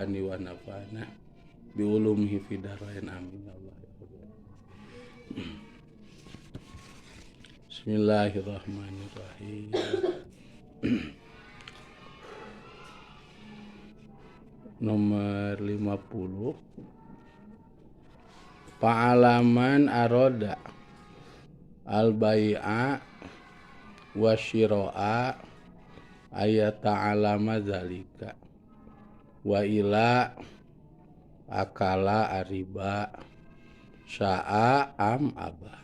Qur'ani wa nafa'na bi ulumihi fid dharain amin ya Allah ya Rabbal. Bismillahirrahmanirrahim. Nomor 50. Pa'alaman aroda al-bai'a wa syira'a ayat ta'alama zalika wa ila akala ariba sya'a am aba.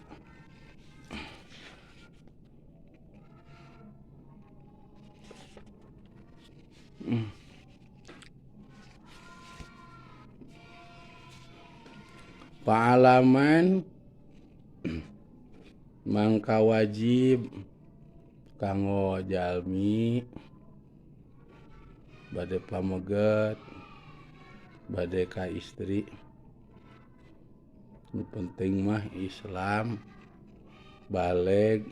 Pa'alaman mangka wajib kanggo jalmi bade pameget bade ka istri. Nu penting mah Islam baleg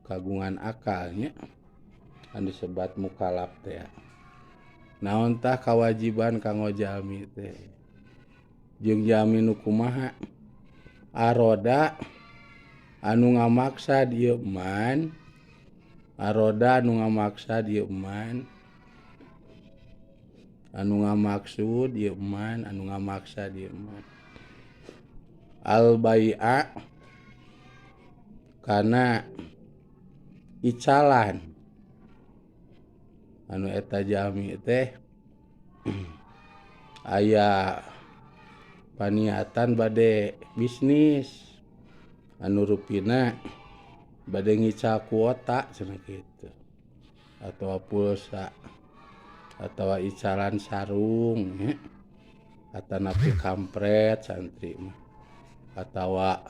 kagungan akalnya anu disebat mukalaf teh. Naon tah kawajiban kanggo jalmi teh? Jeung jalmi nu kumaha? Aroda anu ngamaksa dieu man, aroda anu ngamaksa dieu man, anu ngamaksud dieu man, anu ngamaksa dieu man. Al bai'a kana icalan anu eta jalmi teh aya paniatan bade bisnis anu rupina bade ngical kuota cenah kitu atawa pulsa atawa icalan sarung nya atanapi kampret santri mah atawa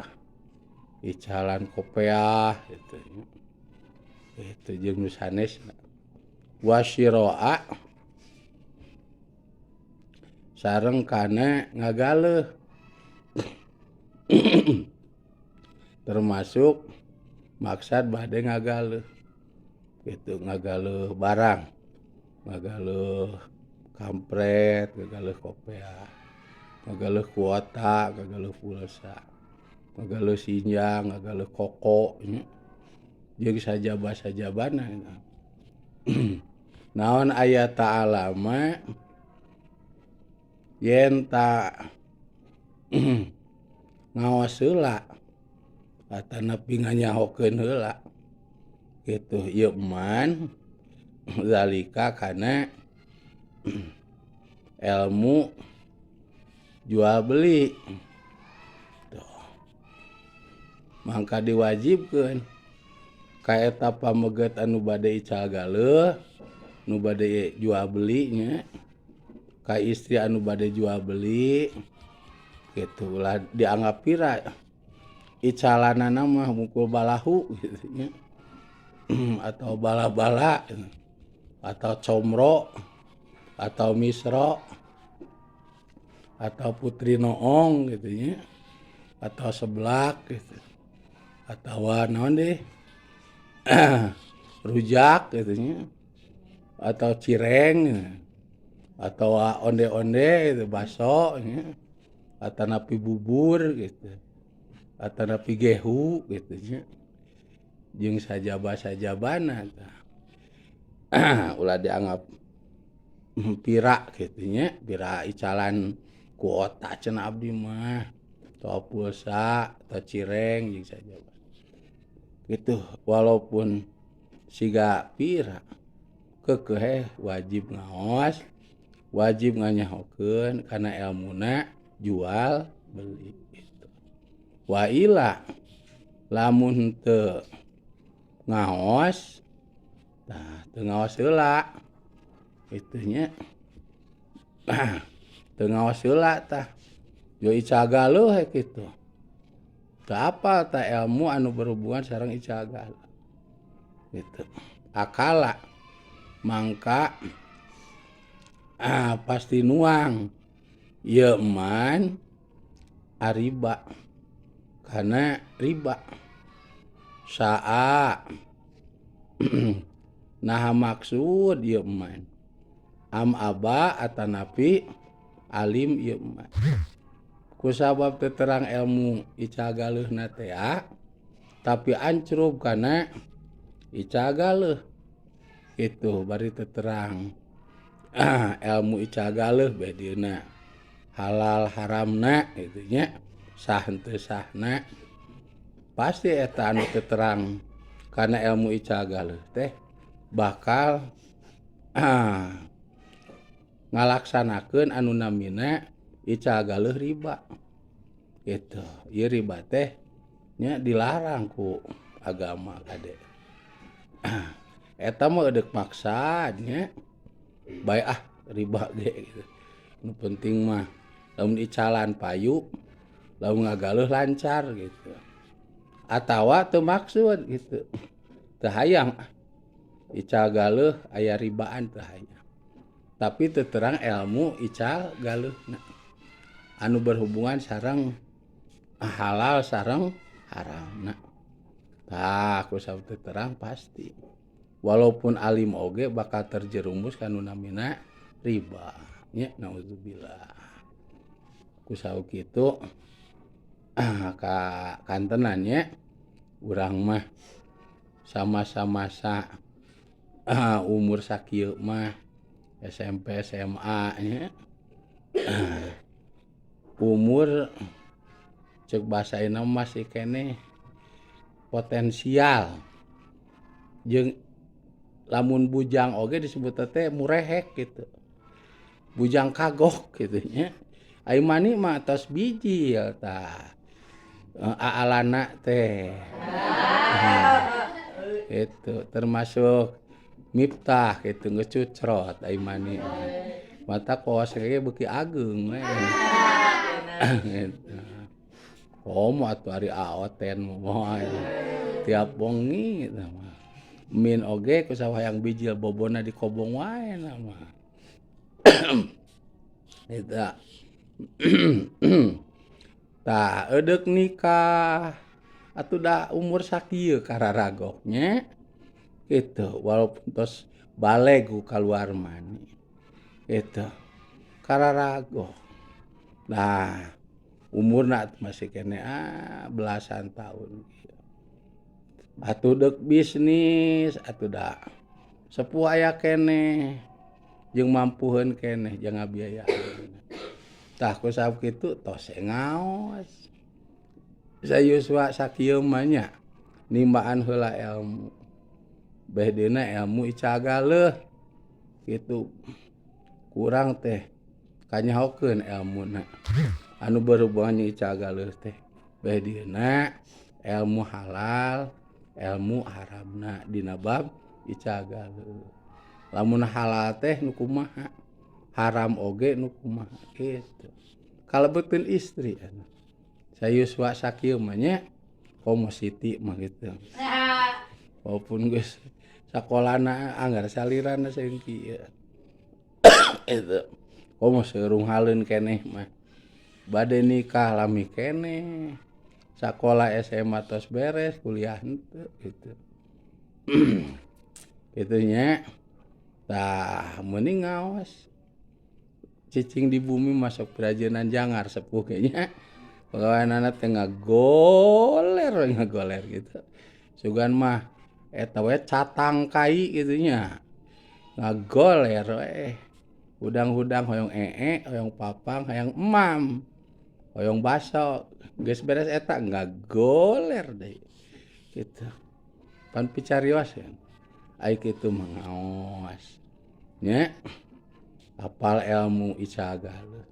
icalan kopeah gitu nya. Itu jeung nu sanesna. Wasyira'a sareng kana ngagaleuh termasuk maksad bade ngagaleuh gitu, ngagaleuh barang, ngagaleuh kampret, ngagaleuh kopeah, ngagaleuh kuota, ngagaleuh pulsa, ngagaleuh sinjang, ngagaleuh koko nya jeung sajaba-sajabana. Naon aya ta'alama yen ta ngaos heula atanapi nganyahokeun heula kitu ieu man zalika kana ilmu jual beli. Tuh. Mangka diwajibkeun ka eta pameget anu bade ical galeuh, nu bade jual belinya, ka istri anu bade jual beli gitu lah dianggap pira icalanana mah mukul balahu gitu nya atau bala-bala atau comro atau misro atau putri noong gitu nya atau seblak gitu atau naon deh rujak gitu nya atau cireng atau onde-onde gitu, baso nya atau napi bubur gitu atau napi gehu gitu nya jeung sajaba-sajabana tah. Ulah dianggap pira gitu nya, pira icalan kuota cenah abdi mah atau pulsa atau cireng jeung sajaba gitu. Walaupun siga pira keukeuh wajib ngaos, wajib nganyahokeun kana elmuna jual beli gitu. Wa ila lamun teu ngaos tah teu ngaos heula kitu nya. Teu ngaos heula tah yo ical galuh he kitu. Teu apal tah ilmu anu berhubungan sareng ical galuh gitu. Akala mangka pasti nuang ieu man ariba kana riba saa. Naha maksud ieu man Am aba atanapi alim ieu mah. Kusabab teu terang ilmu ical galeuhna teh tapi ancrub kana ical galeuh kitu bari teu terang ilmu ical galeuh beh dieuna halal haramna kitu nya sah henteu sahna pasti eta anu teu terang kana ilmu ical galeuh teh bakal ngalaksanakeun anu namina ical galeuh riba gitu. Ieu riba teh nya dilarang ku agama kade. Eta mah eudek maksa nya bae ah riba ge gitu. Nu penting mah lamun icalan payu, lamun ngagaleuh lancar gitu. Atawa teu maksud gitu. Teu hayang ical galeuh aya ribaan teu hayang. Tapi teu terang ilmu ical galeuhna anu berhubungan sareng halal sareng haramna. Tah ku sabab teu terang pasti walaupun alim oge bakal terjerumus ka nu namina riba nya, naudzubillah. Ku sabab kitu ka kantenan nya urang mah sama-sama sa umur sakieu mah SMP SMA nya umur cek bahasa ayeuna masih keneh potensial jeung lamun bujang oge disebut teh murehek gitu, bujang kagok gitu nya. Ai mani mah tos bijil tah aalana teh itu termasuk Miftah gitu ngecucrot ai mani mata kos ge beuki ageung we gitu. Komo atuh ari aoten moal tiap wengi gitu mah. Min oge ku sawayang bijil bobona dikobong wae na mah. Eta. Tah eudek nikah atuh da umur sakieu kararagok nya gitu, walaupun tos baleg ku kaluar mani gitu kararagok. Nah umurna masih keneh belasan tahun atuh deuk bisnis atuh da sepuh aya keneh jeung mampuheun keneh jang ngabiayaan. Tah ku sabab kitu tos ngaos sayuswa sakieu mah nya nimbaan heula ilmu beh dieuna ilmu ical galeuh kitu kurang teh kanyahokeun ilmuna anu berhubungan jeung ical galeuh teh beh dieuna ilmu halal ilmu haramna dina bab ical galeuh. Lamun halal teh nu kumaha, haram oge nu kumaha kitu. Kalebetkeun istri anu sayuswa sakieu mah nya komo Siti mah kitu. Walaupun geus sakolana anggar salirana saeung kieu. Itu komo seurung haleun keneh mah bade nikah lami keneh, sakola SMA tos beres, kuliah henteu gitu. Kitu nya. Tah meuning ngaos cicing di bumi masuk pirajenan jangar sepuh ge nya. Pagaweanana teh ngagoler we ngagoler gitu. Sugan mah eta we catang kai kitu nya. Ngagoler we. Hudang-hudang hoyong ee, hoyong papang, hayang emam, hoyong baso. Geus beres eta ngagoler deui kitu. Pan picarios ya. Ai kitu mah ngaos nya. Apal ilmu ical galeuh.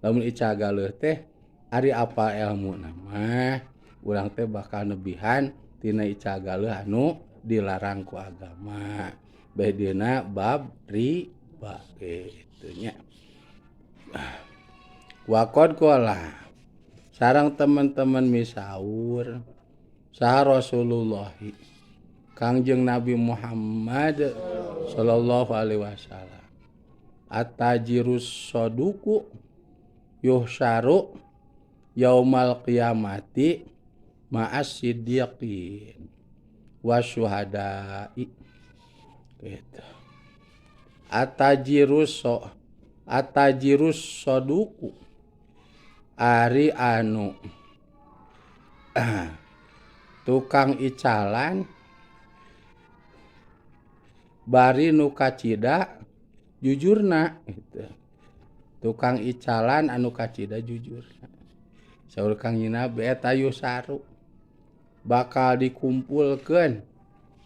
Lamun ical galeuh teh ari apal ilmuna mah urang teh bakal nebihan tina ical galeuh anu dilarang ku agama. Beh dieuna bab riba kitu nya. Waqad qala sareng teman-teman misaur saha Rasulullah Kangjeng Nabi Muhammad sallallahu alaihi wasallam at-tajirus saduku yuhsyaru yaumal qiyamati ma'as siddiqin wasyuhada'i gitu. Atajirus so atajirus soduku ari anu tukang icalan bari nu kacida jujurna gitu. Tukang icalan anu kacida jujurna. Saur Kangjeng Nabi eta yusaru bakal dikumpulkeun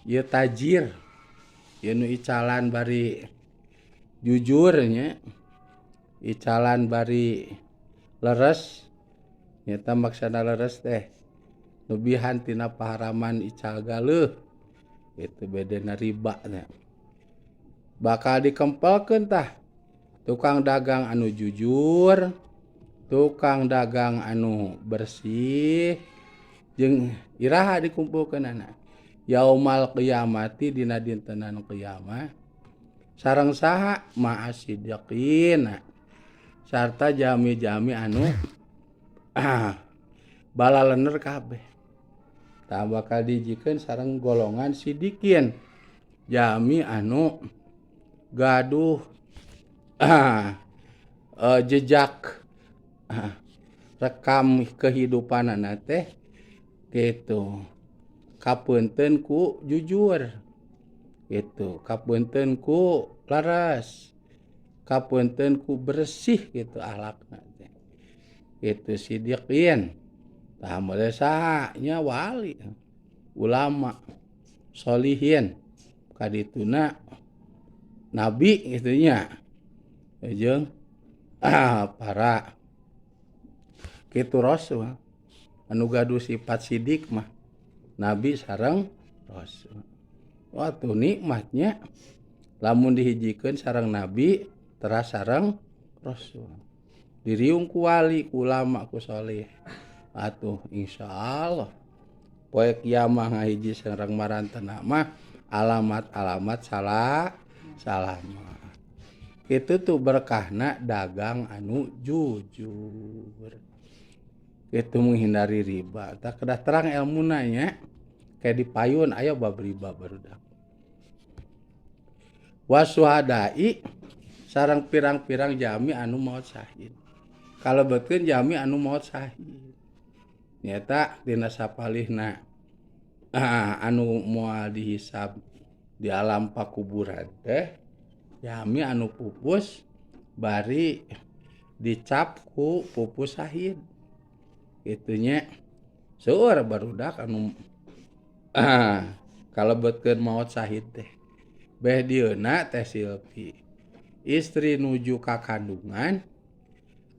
ieu tajir ieu nu icalan bari jujur nya, icalan bari leres nyata maksana leres teh lebihan tina paharaman ical galeuh itu bedena riba nya. Bakal dikempelkeun tah tukang dagang anu jujur, tukang dagang anu bersih jeung iraha dikumpulkeunana yaumal qiyamati dina dintenan qiyamah sareng saha ma'asidiqina sarta jami-jami anu balalener kabeh. Tah bakal dijikeun sareng golongan sidikin jami anu gaduh jejak rekam kehidupanana teh gitu kapeunteun ku jujur gitu, kapeunteun ku laras, kapeunteun ku bersih gitu akhlakna teh gitu sidiqin. Tah model saha nya wali, ulama, solihin kadituna nabi gitu nya jeung para kitu rasul anu gaduh sifat sidik mah nabi sareng rasul. Wah tuh nikmatnya lamun dihijikeun sareng nabi teras sareng rasul, diriung ku wali, ku ulama, ku soleh. Atuh insyaallah poe kiamah ngahiji sareng marantena mah alamat-alamat salah salama. Itu tuh berkahna dagang anu jujur. Itu menghindari riba. Tak kedah terang ilmuna nya. Kayak di payun aya bab riba barudak. Wasuhadai sareng pirang-pirang jami anu maot syahid. Kalebetkeun jami anu maot syahid. Nyata dina sapalihna anu moal dihisab di alam pakuburan teh jami anu pupus bari dicap ku pupus syahid. Itunya seueur barudak anu kalebetkeun maot syahid teh. Beh dieuna teh Silvi istri nuju ka kandungan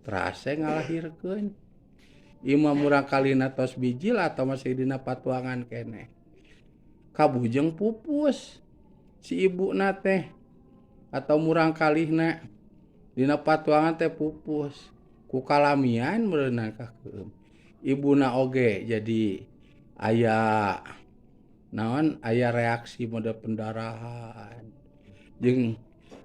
terase ngalahirkeun. Imam murang kalina tos bijil atau masih dina patuangan keneh. Kabujeng pupus si ibuna teh atau murang kalihna dina patuangan teh pupus ku kalamian meureunna ka keum. Ibuna oge jadi aya naon aya reaksi mode pendarahan jeung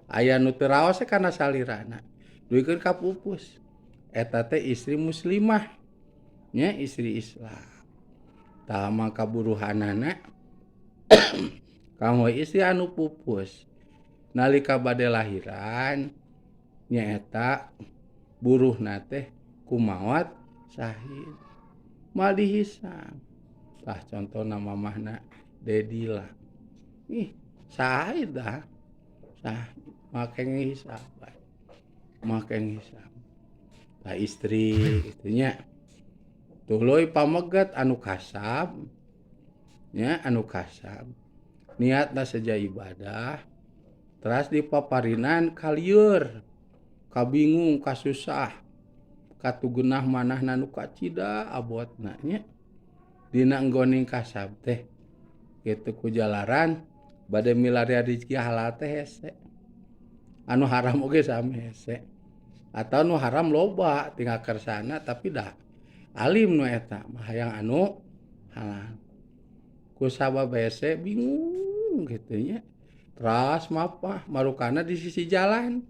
aya nu teu raos kana salirana duikeun ka pupus. Eta teh istri muslimah nya, istri Islam. Tah mah kaburuhanana kanggo istri anu pupus nalika bade lahiran nyaeta buruhna teh kumawat syahid mal dihisab. Tah contohna mamahna Dedila ih syahid dah sah make ngihisab make ngihisab. Tah istri itunya tuluy pamegat anu kasab nya, anu kasab niatna seja ibadah teras dipaparinan kalieur kabingung kasusah katugenah manahna nu kacida abotna nya dina enggoning kasab teh kitu ku jalaran bade milarian rezeki halal teh hese anu haram oge sami hese atau nu haram loba tinggal kersana tapi dah alim nu eta mah hayang anu halal ku sabab hese bingung kitu nya teras mapah marukana di sisi jalan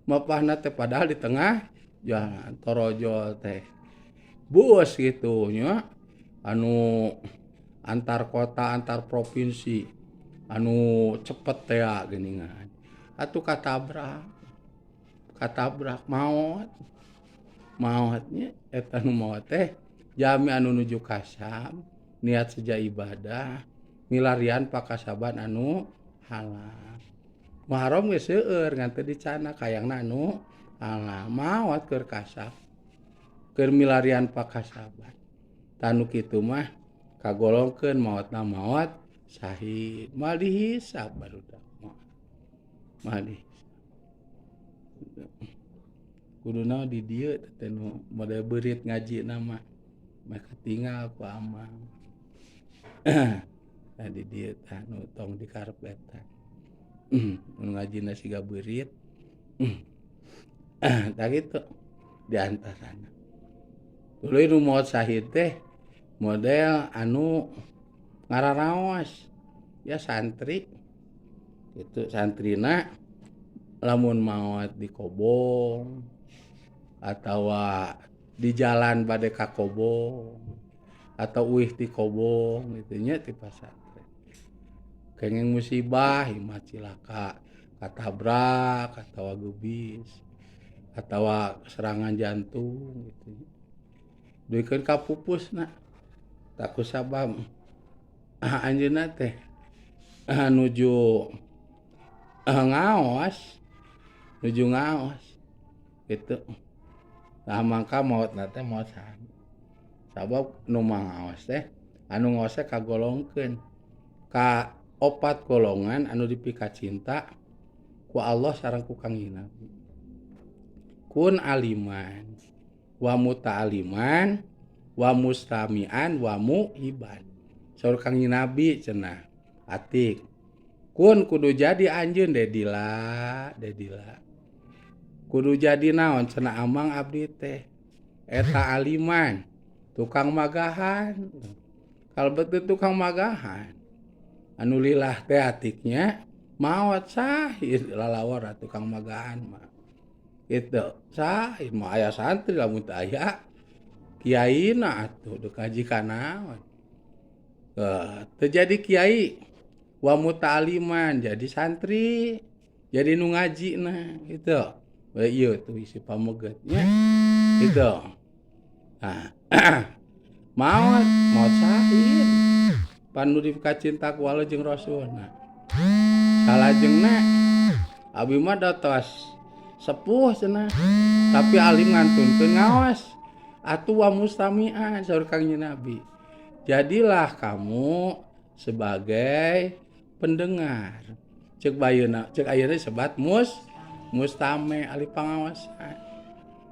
mapahna teh padahal di tengah jalan torojol teh bus gitu nya anu antar kota antar provinsi anu cepet teh geuningan Atuh katabrak. Katabrak maot. Maotnya eta nu maot teh jalmi anu nuju kasab, niat seja ibadah, milarian pakasaban anu halal. Nu haram geus seueur ngan teu dicana kayangna anu halal. Maot keur kasab. Keur milarian pakasaban. Tah nu kitu mah kagolongkeun maotna maot syahid. Moal dihisab barudak mah. Moal dihisab. Kuduna di dieu teh nu model beurit ngajina mah meh katinggal ku amang. Tah di dieu tah nu tong dikarpetan. Nu ngajina siga beurit. Tah kitu di antarana. Tuluy nu maot syahid teh model anu ngararaos ya santri. Itu santrina lamun maot di kobong atawa di jalan bade ka kobong atau uih ti kobong gitu nya ti pasantren. Kenging musibah imah cilaka katabrak atawa gebis atawa serangan jantung gitu. Duikeun ka pupusna. Tak kusabab anjeunna teh nuju ngaos, nuju ngaos gitu. Nah mangka maotna teh maot saha. Sabab nu mangaos teh anu ngaos teh kagolongkeun ka opat golongan anu dipikacinta ku Allah sareng ku Kangjeng Nabi. Kun aliman wa muta'aliman wa mustami'an wa muhiban. Saur Kangjeng Nabi cenah atik. Kun kudu jadi anjeun dedila, dedila. Kudu jadi naon cenah amang abdi teh. Eta aliman, tukang magahan. Kalebet teh tukang magahan. Anu lillah teh atiknya maot sahid lalawara tukang magahan mah. Gitu. Sahid mah aya santri lamun teu aya kiaina atuh deuk ngaji ka naon. Teu jadi kiai wa muta'aliman jadi santri, jadi nu ngajina gitu. We ieu tuh isi pameget nya. Gitu. Nah, maot, maot syahid. Pan nu dipikacinta ku Allah jeung Rasulna. Salajengna abi mah datos sepuh cenah, tapi alim ngantunkeun ngaos. Atuh wa mustami'an saur Kangjeng Nabi. Jadilah kamu sebagai pendengar. Cek bayeuna, cek ayeuna sebat mustame ahli pangaosan.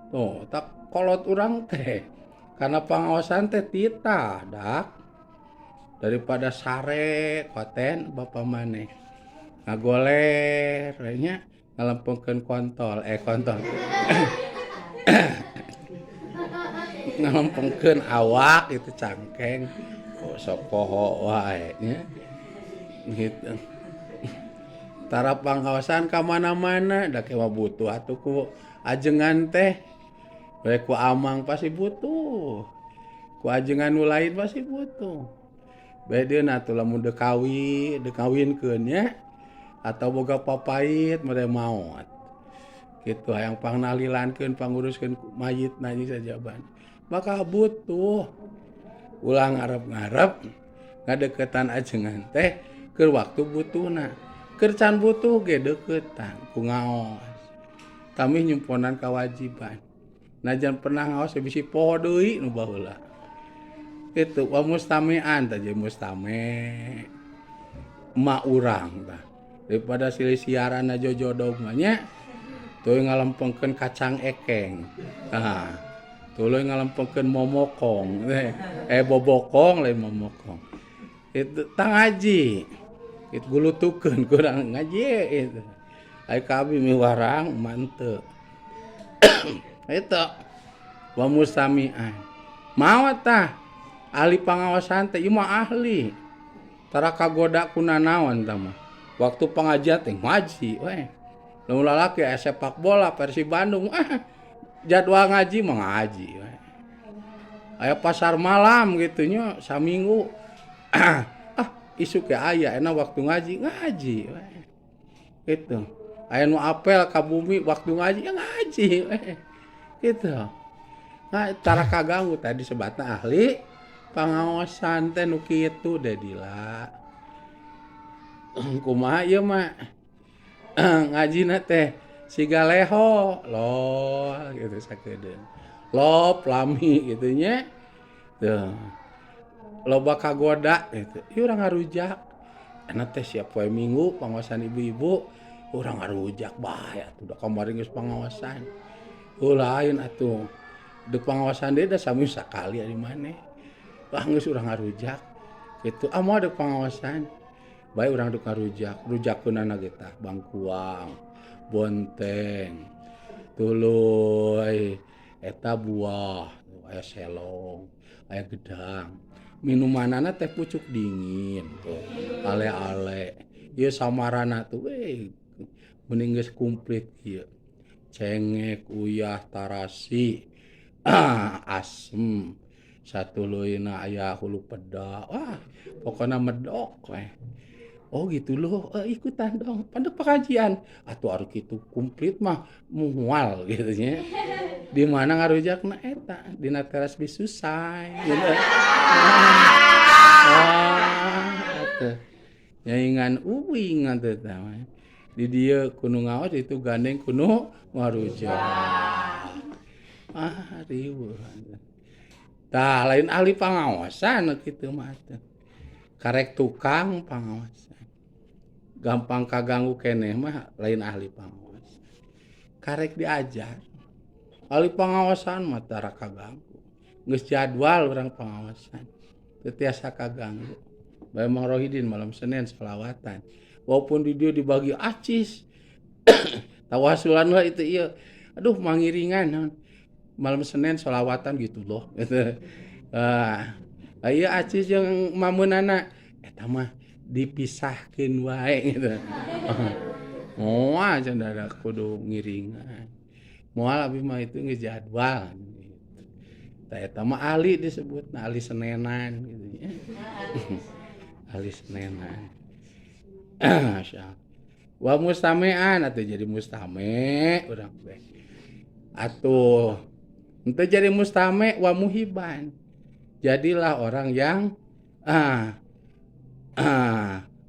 Tuh, tak kolot urang teh. Karena pangaosan teh titah dak. Daripada sare koten bapa maneh. Ngagoler nya ngalempengkeun kontol, kontol. Ngalempengkeun awak itu cangkeng. Oh, sok poho wae nya. Gitu. Tara pangaosan ka mana-mana da ke mah butuh atuh ku ajengan teh. We ku amang pasti butuh. Ku ajengan nu lain pasti butuh. Bedeuna atuh lamun deuk kawin, deuk kawinkeun nya atau boga papait mere maot. Kitu hayang pangnalilankeun panguruskeun mayitna jeung sajaban. Maka butuh ulah ngarep-ngarep ngadeukeutan ajengan teh keur waktu butuhna. Keur can butuh ge deuketan ku ngaos. Tami nyumponan kewajiban. Najan pernah ngaos bisi poho deui nu baheula. Kitu wa mustami'an tah jeung mustame. Emak urang tah. Daripada silih siaran jojodog mah nya tuluy ngalempengkeun kacang ekeng. Tah. Tuluy ngalempengkeun momokong. Bobokong lain momokong. Itu tah ngaji. Itu gulutukeun kurang ngaji itu. Ai kami miwarang manteu. Itu wa mustami'an. Maot tah ahli pangaosan teh ieu mah ahli. Tara kagoda ku nanaon tah mah. Waktu pengajian teh ngaji we. Lamun lalaki aya sepak bola Persib Bandung, jadwal ngaji mah ngaji we. Aya pasar malam gitu nya saminggu. Isuk ge aya enak waktu ngaji, ngaji we. Gitu. Aya nu apel ka bumi waktu ngaji ya ngaji gitu. Nah, tara kaganggu tadi sebatna ahli pangaosan teh nu kitu Dedila. Kumaha ieu mah ngajina teh siga leho loh gitu sakedeung. Lop lami gitu nya. Tuh. Loba kagoda gitu. Ieu urang ngarujak. Enak teh siap poe Minggu pangaosan ibu-ibu urang ngarujak bae atuh da kamari geus pangaosan. Oh lain atuh. Deuk pangaosan deui da sami sakali ari maneh. Wah geus urang ngarujak kitu. Ah moal deuk pangaosan. Bae urang deuk ngarujak, rujakeunana ge tah bangkuang, bonteng, tuluy eta buah, aya selong, aya gedang. Minumanana teh pucuk dingin tuh, ale-ale. Ieu samarana tuh we mending geus komplit ieu. Cengek, uyah, tarasi, asem, satuluyna aya hulu peda. Wah, pokona medok we. Oh gitu loh, ikutan dong, pan deuk pengajian. Atuh ari kitu komplit mah moal gitu nya. Di mana ngarujakna eta dina teras bisusai gitu. Wah, atuh. Nyaingan uing atuh tah mah. Di dieu kudu ngaos itu gandeng kudu ngarujak. Ah, riweuh. Tah lain ahli pangaosan kitu mah atuh. Karek tukang pangaosan. Gampang kaganggu keneh mah lain ahli pangaosan. Karek diajar. Ahli pangaosan mah tara kaganggu. Geus jadwal urang pangaosan. Teu tiasa kaganggu. Bae Mang Rohidin malam Senin selawatan. Walaupun di dieu dibagi acis. Tawasulan lah itu ieu. Aduh mangiringan naon. Malam Senin selawatan gitu loh. Gitu. Ah, ieu acis jeung mameunana eta mah dipisahkeun wae gitu. Moal cenah da kudu ngiringan. Moal abi mah itu geus jadwal gitu. Tah eta mah ahli disebutna, ahli Senenan gitu nya. Ahli Senenan. Masya. Wa mustamean atuh jadi mustame urang teh. Atuh henteu jadi mustame wa muhiban. Jadilah orang yang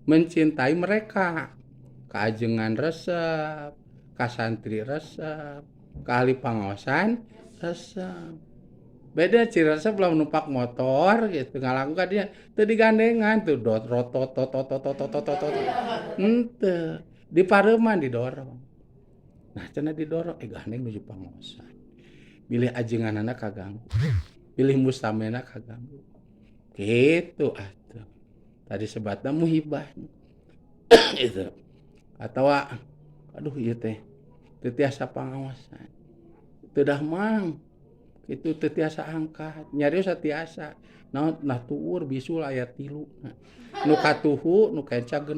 mencintai mereka. Kaajengan resep, ka santri resep, ka ahli pangaosan resep. Beda ciri resep lamun numpak motor gitu ngalakukan dia teu digandengan tuh dot rotot tot tot tot tot tot tot. Henteu, di pareuman didorong. Nah cenah didorong gandeng nuju pangaosan. Bilih ajenganana kaganggu. Bilih mustamena kaganggu. Gitu atuh. Tadi sebatna muhibah. Gitu. Atawa aduh ieu teh teu tiasa pangaosan. Teu dah mang. Itu teu tiasa angkat. Nyarios tiasa. Naon nah tuur bisul aya 3. Nu katuhu nu kenca 6.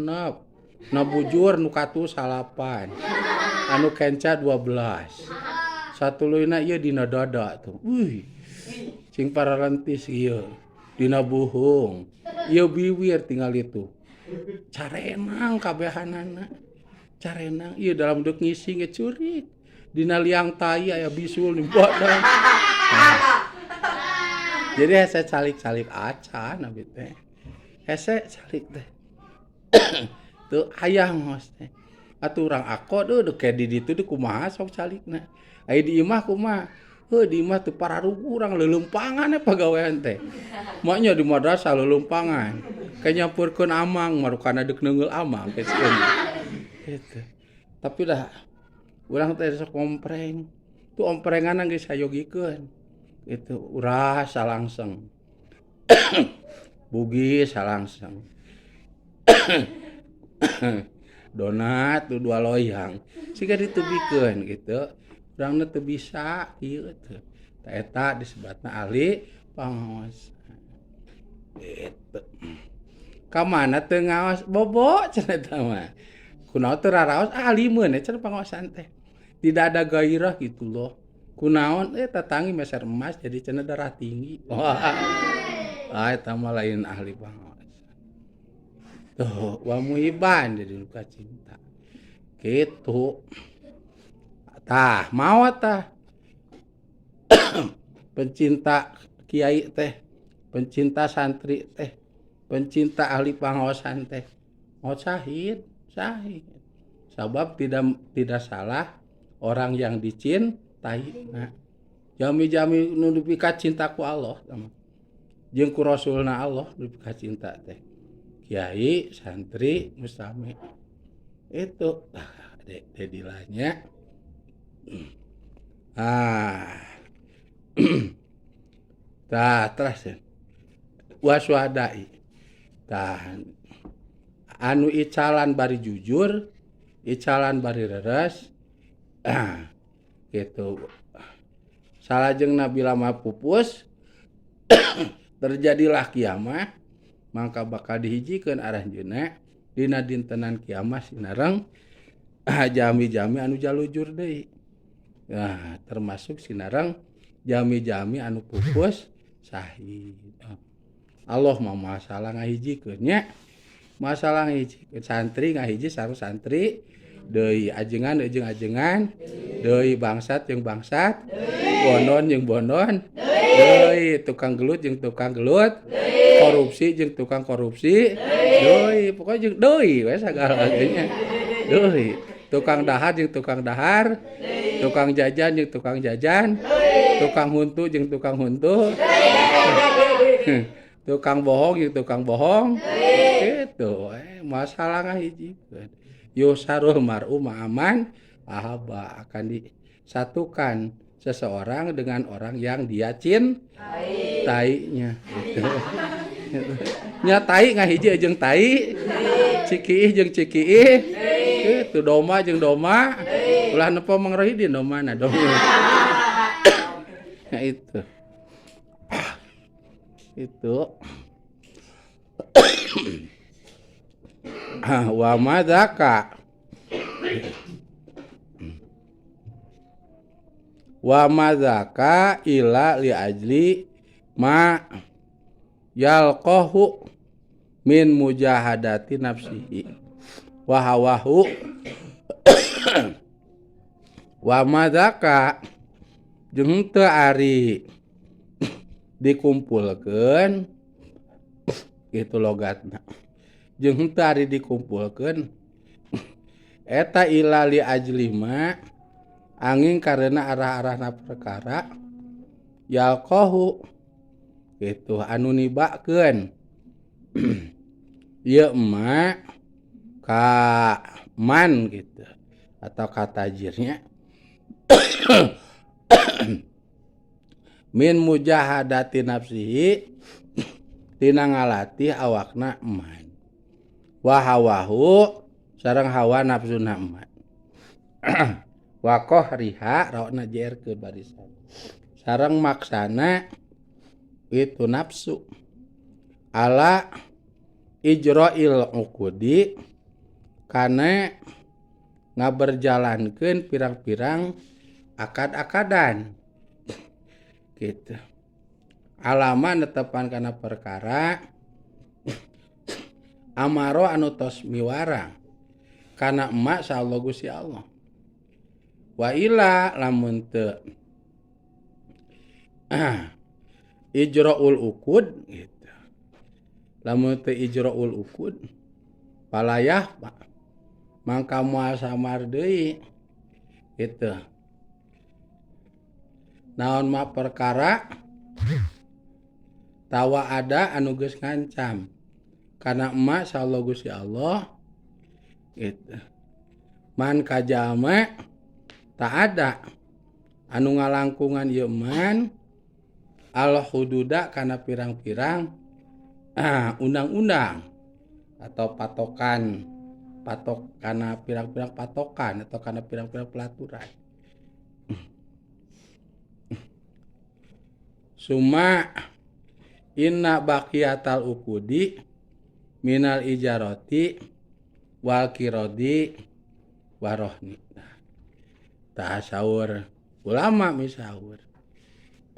Nu bujur nu katuhu 9. Anu kenca 12. Satuluyna ieu dina dada tuh. Wih. Cing pararentis ieu. Dina buhung. Ieu biwir tinggal itu. Carenang kabehanana. Carenang ieu dalam deuk ngising ge curik. Dina liang tai aya bisul di badan. Nah. Jadi hese calik-calik acan abi teh. Hese calik teh. Teu hayang ngaos teh. Atuh urang ako deuh deuk di ditu deuk kumaha sok calikna. Aya di imah kumaha? Heuh di imah teu pararugu urang leuleumpangan we pagawean teh. Maknya di madrasah leuleumpangan. Kayak nyampurkeun amang marukana deuk neungeul amang ke sieun. Gitu. Tapi dah urang teh sok ngompreng. Tuh omprenganna geus sayogikeun. Gitu, urah salangseng. Bugis salangseng. Donat tuh 2 loyang. Siga ditubikeun gitu. Urangna teu bisa ieu teh. Tah eta disebatna ahli pangaosan. Gitu. Ka mana teu ngaos bobo cenah eta mah. Kunaon teu raraos alimeun we cenah pangaosan teh. Tidak ada gairah gitu loh. Kunaon tatangi meser emas jadi cenah darah tinggi. Wah. Ah eta mah lain ahli pangaosan. Tuh wa muhiban jadi luka cinta. Gitu. Tah maot tah. Pencinta kiai teh, pencinta santri teh, pencinta ahli pangaosan teh, maot syahid, syahid. Sabab tidak salah orang yang dicintai. Nah, jami-jami nu dipika cinta ku Allah jeung ku Rasulna Allah dipika cinta teh. Kiai, santri, mustami. Itu tah dedilanya. Ah. Tah terus waswadai. Tah anu icalan bari jujur, icalan bari reres. Gitu. Salajengna bila mah pupus terjadilah kiamah, maka bakal dihijikeun aranjeunna dina dintenan kiamah sinareng jami-jami anu jalujur deui. Nah, termasuk sinareng jami-jami anu pupus sahid. Allah mah masalah ngahijikeun nya. Masalah ngahijikeun santri ngahiji sareng santri deui, ajengan jeung ajengan deui, bangsat jeung bangsat, bonon jeung bonon deui, tukang gelut jeung tukang gelut, korupsi jeung tukang korupsi deui, pokoknya jeung deui we sagala nya deui, tukang dahar jeung tukang dahar, tukang jajan jeung tukang jajan, tukang huntu jeung tukang huntu, tukang bohong jeung tukang bohong. Gitu masalah ngahijikeun. Yusarul mar'u ma'aman ahaba, akan disatukan seseorang dengan orang yang dia cintainya gitu. Nya tai ngahiji jeung tai, cikiih jeung cikiih, gitu, doma jeung doma, ulah nepo Mang Rohidin domana doma. Nah itu. Itu. Wa madzaka wa madzaka ila li ajli ma yalqahu min mujahadati nafsihi wa hawahu. Wa madzaka jeung teu ari dikumpulkeun gitu logatna, jeung henteu ari dikumpulkeun eta ila li ajli ma angin karena arah-arahna perkara yalqahu gitu anu nibakeun ieu ma ka man gitu atau ka tajirnya min mujahadati nafsihi tina ngalatih awakna eman wa hawahu sareng hawa nafsuna eman wa qahriha rawana jer ke barisan sareng maksana itu nafsu ala ijra'il uqudi kana ngaberjalankeun pirang-pirang akad-akadan gitu. Alama netepan kana perkara amaro anu tos miwarang kana emak sa Allah Gusti Allah. Wa ila lamun teu ijra'ul uqud gitu. Lamun teu ijra'ul uqud palayah mangka moal samar deui gitu. Naon ma perkara tawa ada anu geus ngancam kana emak sa Allah Gusti Allah gitu. Man kajama tak ada anu ngalangkungan ieu man al hududa kana pirang-pirang undang-undang atau patokan, patok kana pirang-pirang patokan atau kana pirang-pirang pelaturan. Suma inna baqiyatal uqudi minal ijarati wal qiradi warohni. Tah saur ulama misaur.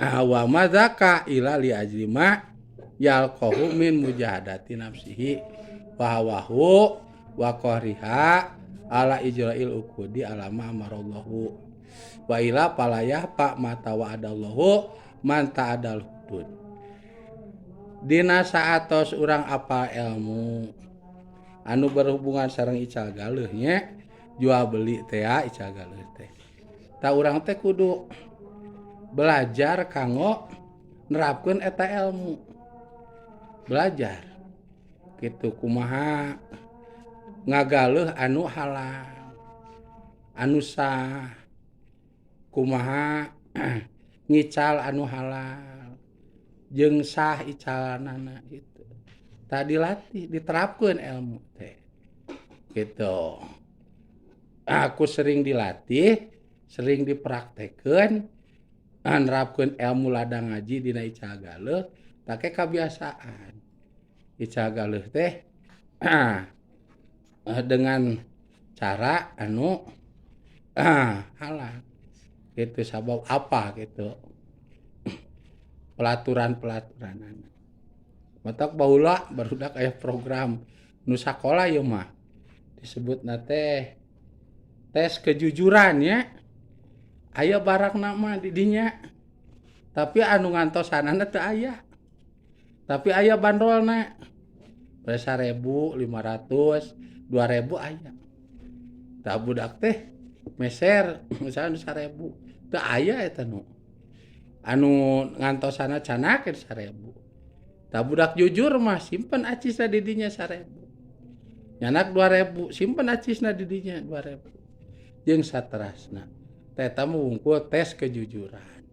Wa madzaka ila li ajlima yalqahu min mujahadati nafsihi wa hawahu wa qahriha Ala ijra'il uqudi alama amarallahu wa ila palayah pak mata wa adallahu man ta'adal hudud. Dina saatos urang apal ilmu anu berhubungan sareng ical galeuh nya, jual beli teh ical galeuh teh. Ta urang teh kudu belajar kanggo nerapkeun eta ilmu. Belajar kitu kumaha ngagaleuh anu halal, anu sah, kumaha ngical anu halal jeung sah icalanana gitu. Tah dilatih, diterapkeun ilmu teh gitu. Aku sering dilatih, sering dipraktekeun, nerapkeun ilmu ladang ngaji dina ical galeuh, take kabiasaan. Ical galeuh teh dengan cara anu halal gitu, sabab apa gitu pelaturan-pelaturanana. Matak baheula barudak aya program nu sakola ieu mah disebutna teh tes kejujuran nya. Aya barangna mah di dinya, tapi anu ngantosanana teu aya. Tapi aya bandrolna 1.000, 500, 2.000 aya. Tah budak teh meser misalnya 1.000, teu aya eta nu anu ngantosana canak 1.000. Tah budak jujur mah simpen acisna di dinya 1.000. Nyanak 2.000, simpen acisna di dinya 2.000. Jeung saterasna. Teh eta mah wungkul tes kejujuran.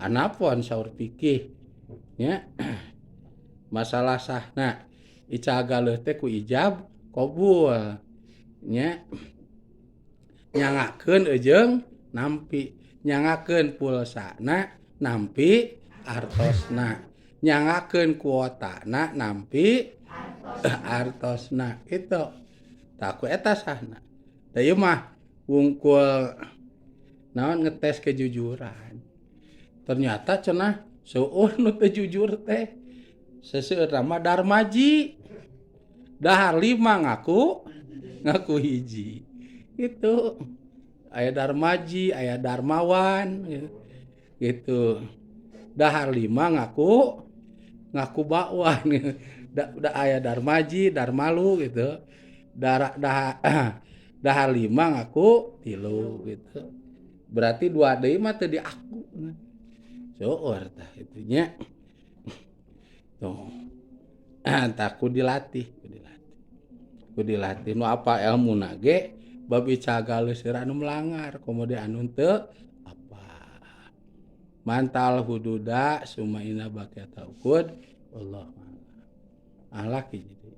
Anapun saur fikih nya masalah sahna ical galeuh teh ku ijab qabul nya, nyangakeun jeung nampi, nyangakeun pulsana nampi artosna, nyangakeun kuotana nampi artosna itu. Tah ku eta sahna. Da ieu mah wungkul naon ngetes kejujuran. Ternyata cenah seueur nu teu jujur teh. Seseueurna mah darmaji. Dahar 5 ngaku ngaku hiji. Itu aya darmaji, aya darmawan gitu. Dahar 5 ngaku ngaku bakwan. Da aya darmaji, darmalu gitu. Dahar 5 ngaku 3 gitu. Berarti 2 deui mah teu diaku. Seueur tah itu nya. Tuh. Tah ku dilatih, ku dilatih. Ku dilatih nu apa elmuna ge bab ical galeuh seueur anu melanggar, komo deui anu teu apa. Mantal hududa summa inna baqiyata uqud wallahu a'lam. Ahlak hiji deui.